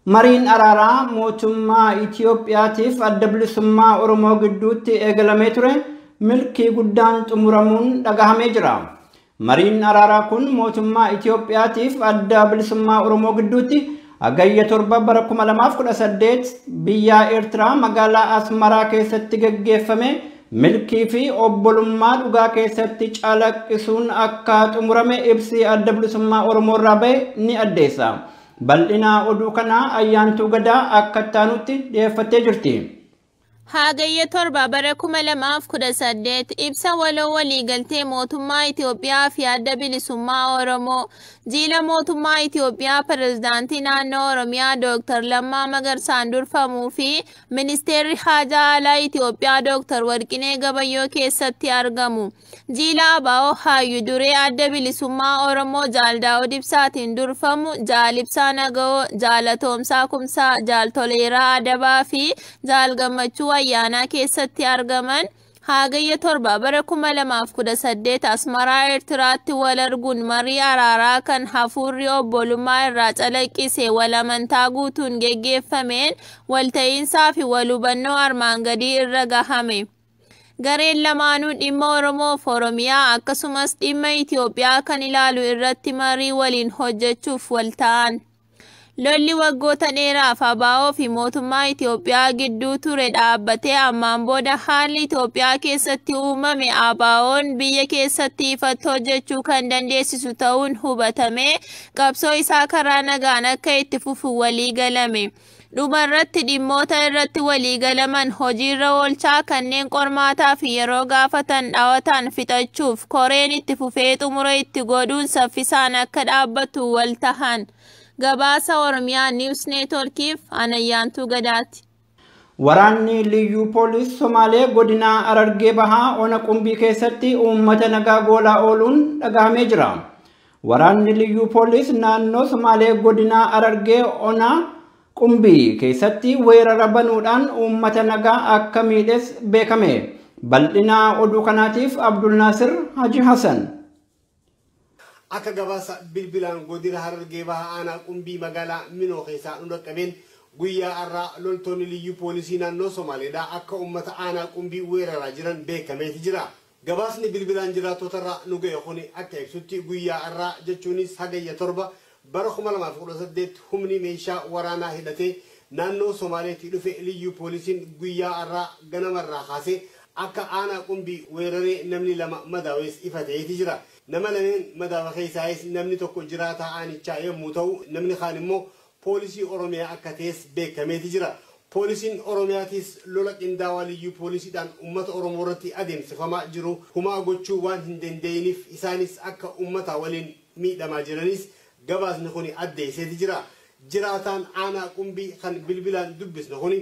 Mariin araaraa mootummaa Itiyoophiyaatiif adda bilisummaa Oromoo gidduutti eegalamee ture milkii guddaan xumuramuun dhagahamee jira. Mariin araaraa kun mootummaa Itiyoophiyaatiif adda bilisummaa Oromoo gidduutti Hagayya 7 bara 2018 biyya Eertiraa magaalaa Asmaraa keessatti gaggeeffame milkii fi obbolummaa dhugaa keessatti calaqqisuun akka xumurame ibsi adda bilisummaa Oromoo irraa bahe ni addeessa. Bal'ina oduu kanaa Ayyaantuu Gadaa akka itti dhiyeeffattee jirti. Hagayya 7 bara 2018 ibsa waloo waliigaltee mootummaa Itiyoophiyaa fi adda bilisummaa Oromoo jiila mootummaa Itiyoophiyaa pirezidaantii naannoo Oromiyaa Dr. Lammaa Magarsaan durfamuu fi ministeerri haajaa alaa Itiyoophiyaa Dr. Warqinee Gabayyoo keessatti argamu. Jiila ABO Hayyuu Duree adda bilisummaa Oromoo Jaal Daawud Ibsaatiin durfamu Jaal Ibsaa Naga'oo, Jaal Atoomsaa Kumsaa, Jaal Toleeraa Adabaa fi Jaal Gammachuu Ayyaanaa keessatti argaman. Hagayya 7 bara 2018 Asmaraa Eertiraatti wal arguun marii araaraa kan hafuurri obbolummaa irraa calaqqise wal amantaa guutuun geggeeffameen walta'iinsaa fi wal hubannoo armaan gadii irra gahame. Gareen lamaanuu dhimma Oromoo fi Oromiyaa akkasumas dhimma Itiyoophiyaa kan ilaalu irratti marii waliin hojjechuuf wal ta'an. Lolli waggoota dheeraaf ABO fi mootummaa Itiyoophiyaa gidduu ture dhaabbatee ammaan booda haalli Itiyoophiyaa keessatti uumame ABO'n biyya keessatti ifatti hojjechuu kan dandeessisu ta'uun hubatame qabsoo isaa karaa nagaan akka itti fufu walii galame. Dhumarratti dhimmoota irratti walii galaman hojiirra oolchaa kanneen qormaataa fi yeroo gaafatan dhawataan fixachuuf koreen itti fufee xumura itti godhuun saffisaan akka dhaabbatu wal tahan. Gabaasa Oromiyaa News Networkiif Anayyaantuu Gadaati. Waraanni Liyyuu Poolis Somaalee godina Harargee Bahaa Ona Qumbii keessatti uummata nagaa goolaa ooluun dhagahamee jira. Waraanni Liyyuu Poolis naannoo Somaalee godina Harargee Ona Qumbii keessatti weerara banuudhaan uummata nagaa akka miidhes beekame. Bal'ina oduu kanaatiif Abdul Naasir Haji Hassan. Akka gabaasa bilbilaan godina Harargee Bahaa aanaa Qumbii magaalaa Minoo keessaa nu dhaqqabeen guyyaa har'aa loltoonni liyyuu poolisii naannoo Somaaleedhaa akka uummata aanaa Qumbii weeraraa jiran beekameeti jira. Gabaasni bilbilaan jiraattotarraa nu ga'e kun akka ibsutti guyyaa har'aa jechuunis Hagayya 7 bara 2018 humni meeshaa waraanaa hidhatee naannoo Somaaleetti dhufe liyyuu poolisiin guyyaa har'aa ganamarraa kaasee akka aanaa Qumbii weeraree namni lama madaa'es ifa ta'eeti jira. Nama lameen madaawa keessaayis namni tokko jiraataa aanichaa yommuu ta'u namni kaan immoo poolisii Oromiyaa akka ta'es beekameeti jira. Poolisiin Oromiyaatis lola qindaawaa liyyuu poolisiidhaan uummata Oromoo irratti adeemsifamaa jiru humaa gochuu waan hin dandeenyeef isaanis akka uummata waliin miidhamaa jiranis gabaasni kun addeesseeti jira. Jiraataan aanaa Qumbii kan bilbilaan dubbisne kun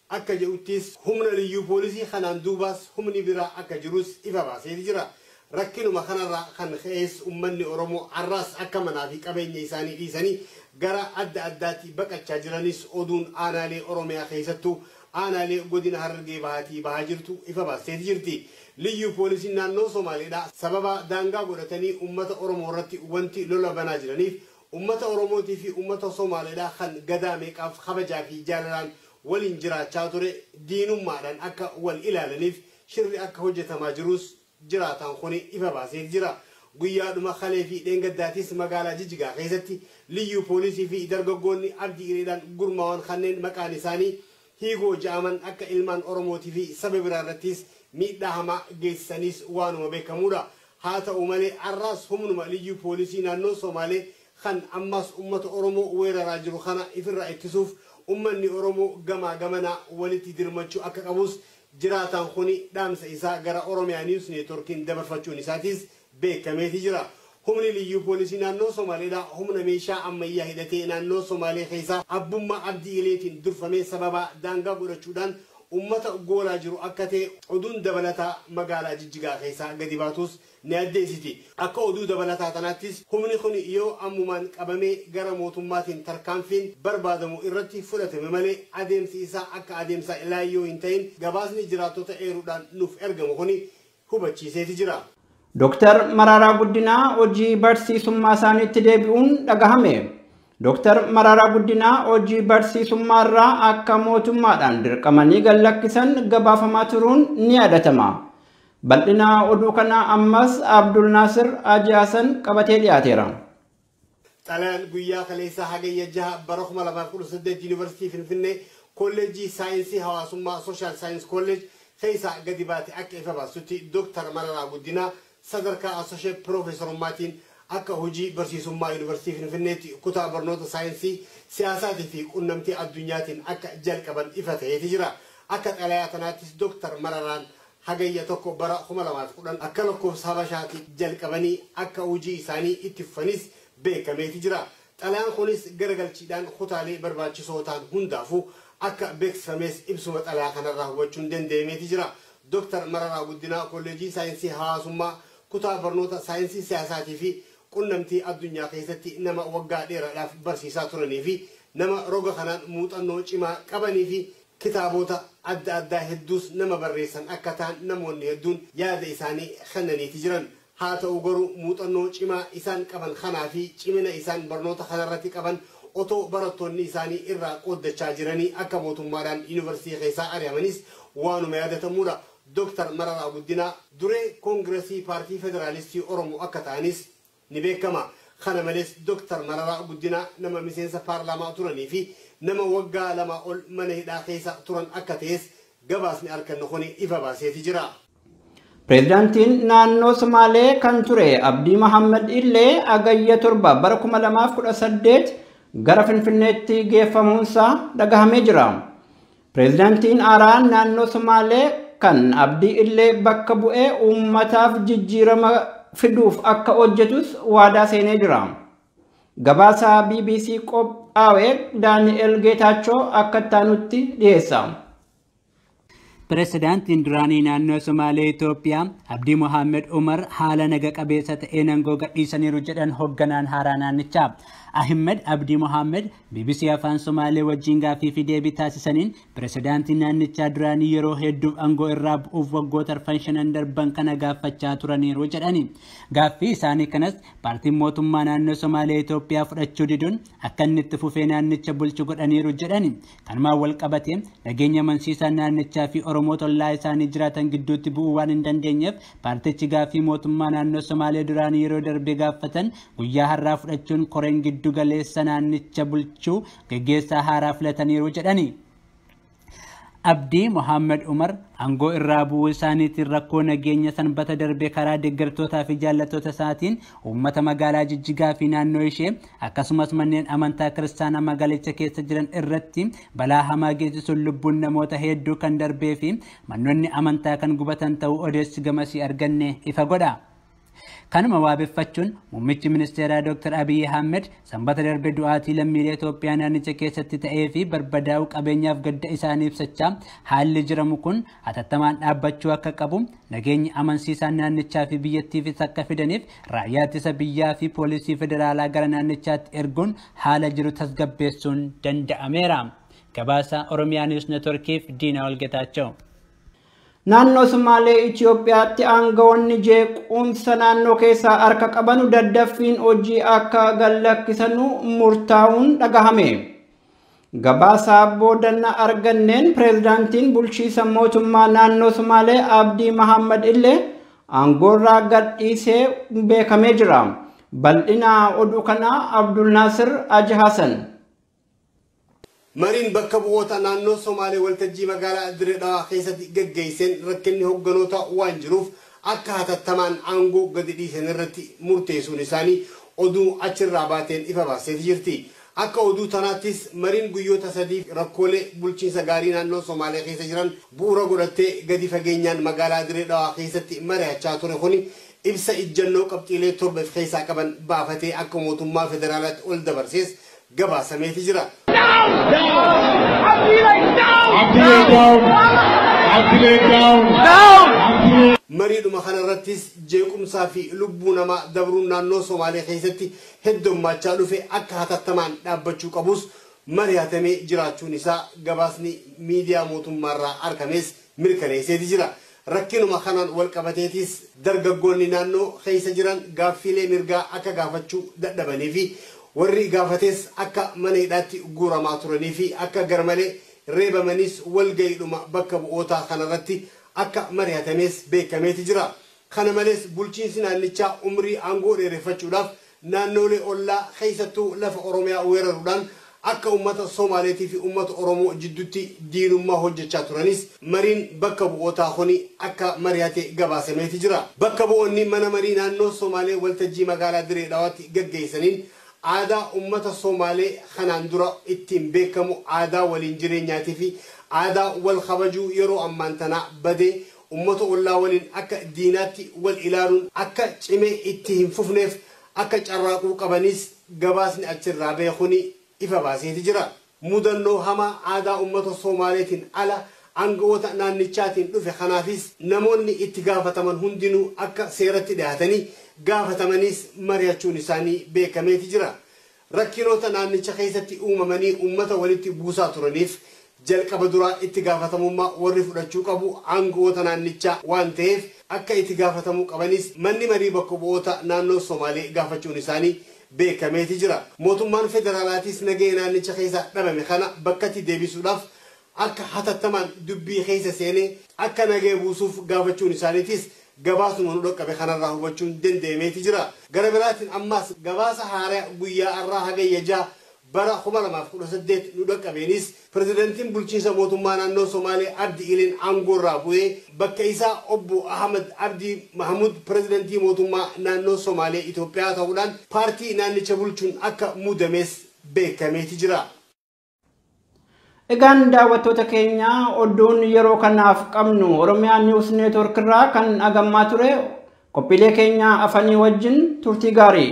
akka jedhuttis humna liyyuu poolisii kanaan duubaas humni biraa akka jirus ifa baaseeti jira. Rakkinuma kanarraa kan ka'es uummanni Oromoo har'aas akka manaa fi qabeenya isaanii dhiisanii gara adda addaatti baqachaa jiranis oduun aanaalee Oromiyaa keessattuu aanaalee godina Harargee Bahaatii bahaa jirtu ifa baasteeti jirti. Liyyuu poolisiin naannoo Somaaleedhaa sababa daangaa godhatanii uummata Oromoo irratti wanti lola banaa jiraniif uummata Oromootii fi uummata Somaaleedhaa kan gadaa meeqaaf kabajaa fi jaalalaan waliin jiraachaa ture diinummaadhaan akka wal ilaalaniif shirri akka hojjetamaa jirus jiraataan kun ifa baasee jira. Guyyaadhuma kalee fi dheengaddaatis magaalaa Jijjigaa keessatti liyyuu poolisii fi dargaggoonni abdii ireedhaan gurmaa'an kanneen maqaan isaanii hiigoo ja'aman akka ilmaan Oromootii fi saba biraa irrattis miidhaa hamaa geessisanis waanuma beekamuudha. Haa ta'u malee har'aas humnuma liyyuu poolisii naannoo Somaalee kan ammas uummata Oromoo weeraraa jiru kana ifirraa ittisuuf uummanni Oromoo gamaa gamanaa walitti dirmachuu akka qabus jiraataan kuni dhaamsa isaa gara Oromiyaa News Networkiin dabarfachuun isaatis beekameeti jira. Humni liyyuu poolisii naannoo Somaaleedhaa humna meeshaa ammayyaa hidhatee naannoo Somaalee keessaa abbummaa abdii ileetiin durfamee sababa daangaa godhachuudhaan uummata goolaa jiru akka ta'e oduun dabalataa magaalaa Jijjigaa keessaa gadi baatus ni addeessiti. Akka oduu dabalataa tanaattis humni kun yoo ammumaan qabamee gara mootummaatiin tarkaanfiin barbaadamu irratti fudhatame malee adeemsi isaa akka adeemsa laayyoo hin ta'in gabaasni jiraattota eeruudhaan nuuf ergamu kun hubachiiseeti jira. Dooktar Mararaa Guddinaa hojii barsiisummaa isaaniitti deebi'uun dhagahame. Dr. Mararaa Guddinaa hojii barsiisummaarraa akka mootummaadhaan dirqamanii gad lakkisan gabaafamaa turuun ni yaadatama. Bal'ina oduu kanaa ammas Abdul Naasir Haji Hasan qabatee dhiyaateera. Xalayaan guyyaa kaleessaa Hagayya 6 bara 2018 Yuunivarsiitii Finfinnee Kolleejjii Saayinsii Hawaasummaa Social Science College keessaa gadi baate akka ifa baasutti Dr. Mararaa Guddinaa sadarkaa Associate Piroofeesarummaatiin akka hojii barsiisummaa Yuunivarsiitii Finfinneetti kutaa barnoota saayinsii siyaasaatii fi qunnamtii addunyaatiin akka jalqaban ifa ta'eeti jira. Akka xalayaa kanaattis Dr. Mararaan Hagayya 1 bara 2010 akka lakkoofsa Habashaatti jalqabanii akka hojii isaanii itti fufanis beekameeti jira. Xalayaan kunis garagalchiidhaan kutaalee barbaachisoo ta'an hundaafuu akka beeksifames ibsuma xalayaa kanarraa hubachuun danda'ameeti jira. Dr. Mararaa Guddinaa Kolleejjii Saayinsii Hawaasummaa kutaa barnoota saayinsii siyaasaatii fi qunnamtii addunyaa keessatti nama waggaa dheeraadhaaf barsiisaa turanii fi nama roga kanaan muuxannoo cimaa qabanii fi kitaabota adda addaa hedduus nama barreessan akka ta'an namoonni hedduun yaada isaanii kennaniiti jiran. Haa ta'u garuu muuxannoo cimaa isaan qaban kanaa fi cimina isaan barnoota kanarratti qaban otoo barattoonni isaanii irraa qooddachaa jiranii akka mootummaadhaan yuunivarsiitii keessaa ari'amanis waanuma yaadatamuudha. Dr. Mararaa Guddinaa duree Koongiresii Paartii Federaalistii Oromoo akka ta'anis ni beekama. Kana malees Dr. Mararaa Guddinaa nama miseensa paarlaamaa turanii fi nama waggaa 2 ol mana hidhaa keessa turan akka ta'es gabaasni argannu kun ifa baaseeti jira. Pireezidaantiin naannoo Somaalee kan ture Abdii Mahammad illee Hagayya 7 bara 2018 gara Finfinneetti geeffamuunsaa dhagahamee jira. Pireezidaantiin haaraan naannoo Somaalee kan Abdii illee bakka bu'ee uummataaf jijjiirama fiduuf akka hojjetus waadaa seenee jira. Gabaasaa BBC qophaa'e Daani'el Geetaachoo akka itti dhiyeessa. Pireezidaantiin duraanii naannoo Somaalee Itoophiyaa Abdii Mohaammed Umar haala naga qabeessa ta'een aangoo gadhiisaniiru jedhan hoogganaan haaraa naannichaa. Ahmed Abdii Mohaammed BBC Afaan Somaalee wajjin gaaffii fi deebii taasisaniin pireezidaantiin naannichaa duraanii yeroo hedduuf aangoo irraa bu'uuf waggoota 5 darban kana gaafachaa turaniiru jedhani. Gaaffii isaanii kanas paartiin mootummaa naannoo Somaalee Itoophiyaa fudhachuu diduun akka inni itti fufee naannicha bulchu godhaniiru jedhani. Kanumaan wal qabatee nageenya amansiisaa naannichaa fi Oromoo ollaa isaanii jiraatan gidduutti bu'uu waan hin dandeenyeef paartichi gaaffii mootummaa naannoo Somaalee duraanii yeroo darbe gaafatan guyyaa har'aa fudhachuun koreen giddu galeessa naannicha bulchuu gaggeessaa haaraa filataniiru jedhani. Abdii Mohaammed Umar aangoo irraa bu'uu isaaniitiin rakkoo nageenya sanbata darbe karaa deeggartootaa fi jaallattoota isaatiin uummata magaalaa Jijjigaa fi naannoo ishee akkasumas manneen amantaa kiristaanaa magaalicha keessa jiran irratti balaa hamaa geessisuun lubbuun namoota hedduu kan darbee fi manoonni amantaa kan gubatan ta'uu odeessi gamasii arganne ifa godha. Kanuma waabeffachuun muummichi ministeeraa Dr. Abiy Ahmed sanbata darbe du'aatii lammiilee Itoophiyaa naannicha keessatti ta'ee fi barbadaa'uu qabeenyaaf gadda isaanii ibsachaa haalli jiramu kun hatattamaan dhaabbachuu akka qabu nageenyi amansiisaan naannichaa fi biyyattiifis akka fidaniif raayyaa ittisa biyyaa fi poolisii federaalaa gara naannichaatti erguun haala jiru tasgabbeessuun danda'ameera. Gabaasa Oromiyaa Niwus Neetworkiif Diinaa Olgetaachoo. Naannoo Somaalee Itoophiyaatti aangawoonni jeequmsa naannoo keessaa harka qabanu daddaffiin hojii akka gallakkisanu murtaa'uun dhagahame. Gabaasaa boodanna arganneen pireezidaantiin bulchiisa mootummaa naannoo Somaalee Abdii Mahammad illee aangoorraa gadhiisee beekamee jira. Bal'ina oduu kanaa Abdul Naasir Haji Hasan. Mariin bakka bu'oota naannoo Somaalee waltajjii magaalaa Dirree Dhawaa keessatti gaggeesseen rakkinni hoogganoota waan jiruuf akka hatattamaan aangoo gadi dhiisan irratti murteessuun isaanii oduu achirraa baateen ifa baaseeti jirti. Akka oduu tanaattis mariin guyyoota 3 rakkoolee bulchiinsa gaarii naannoo Somaalee keessa jiran bu'uura godhattee gadi fageenyaan magaalaa Dirree Dhawaa keessatti mari'achaa ture kuni ibsa ijjannoo qabxiilee 7 of keessaa qaban baafatee akka mootummaa federaalaatti ol dabarsees gabaasameeti jira. Mariidhuma kanarrattis jeequmsaa fi lubbuu namaa dabruun naannoo Somaalee keessatti heddummachaa dhufe akka hatattamaan dhaabbachuu qabus mari'atamee jiraachuun isaa gabaasni miidiyaa mootummaarraa argames mirkaneesseeti jira. Rakkinuma kanaan wal qabateetis dargaggoonni naannoo keessa jiran gaaffiilee mirgaa akka gaafachuu dadhabanii fi Warri gaafates akka mana hidhaatti guuramaa turanii fi akka garmalee reebamanis walga'iidhuma bakka bu'ootaa kanarratti akka mari'atames beekameeti jira. Kana malees bulchiinsi naannichaa umrii aangoo dheereffachuudhaaf naannolee ollaa keessattuu lafa Oromiyaa weeraruudhaan akka uummata Somaaleetii fi uummata Oromoo jidduutti diinummaa hojjechaa turanis mariin bakka bu'ootaa kuni akka mari'ate gabaasameeti jira. Bakka bu'oonni mana marii naannoo Somaalee waltajjii magaalaa Diree Dhawaatti gaggeessaniin aadaa uummata Somaalee kanaan dura ittiin beekamu aadaa waliin jireenyaatii fi aadaa wal kabajuu yeroo ammaan tanaa badee uummata ollaa waliin akka diinaatti wal ilaaluun akka cimee itti hin fufneef akka carraaquu qabanis gabaasni achirraa beekuni ifa baaseeti jira. Mudannoo hamaa aadaa uummata Somaaleetiin ala aangawoota naannichaatiin dhufe kanaafis namoonni itti gaafataman hundinuu akka seeratti dhiyaatanii gaafatamanis mari'achuun isaanii beekameeti jira. Rakkinoota naannicha keessatti uumamanii uummata walitti buusaa turaniif jalqaba duraa itti gaafatamummaa warri fudhachuu qabu aangawoota naannichaa waan ta'eef akka itti gaafatamuu qabanis manni marii bakka bu'oota naannoo Somaalee gaafachuun isaanii beekameeti jira. Mootummaan federaalaatis nagaya naannicha keessaa dhabame kana bakkatti deebisuudhaaf akka hatattamaan dubbii keessa seenee akka nagaya buusuuf gaafachuun isaaniitis gabaasuma nu dhaqqabe kanarraa hubachuun danda'ameeti jira. Gara biraatiin ammaas gabaasa haaraa guyyaa har'aa hagayya 6 bara 2018 nu dhaqqabeenis pirezidantiin bulchiinsa mootummaa naannoo Somaalee Abdi Ileen aangoorraa bu'ee bakka isaa obbo Ahmad Abdii Mahamud pirezidantii mootummaa naannoo Somaalee Itoophiyaa ta'uudhaan paartii naannicha bulchuun akka muudames beekameeti jira. Egaan daawwattoota keenya oduun yeroo kanaaf qabnu Oromiyaa News Network irraa kan agammaa ture qophiilee keenya afanii wajjin turtii gaarii.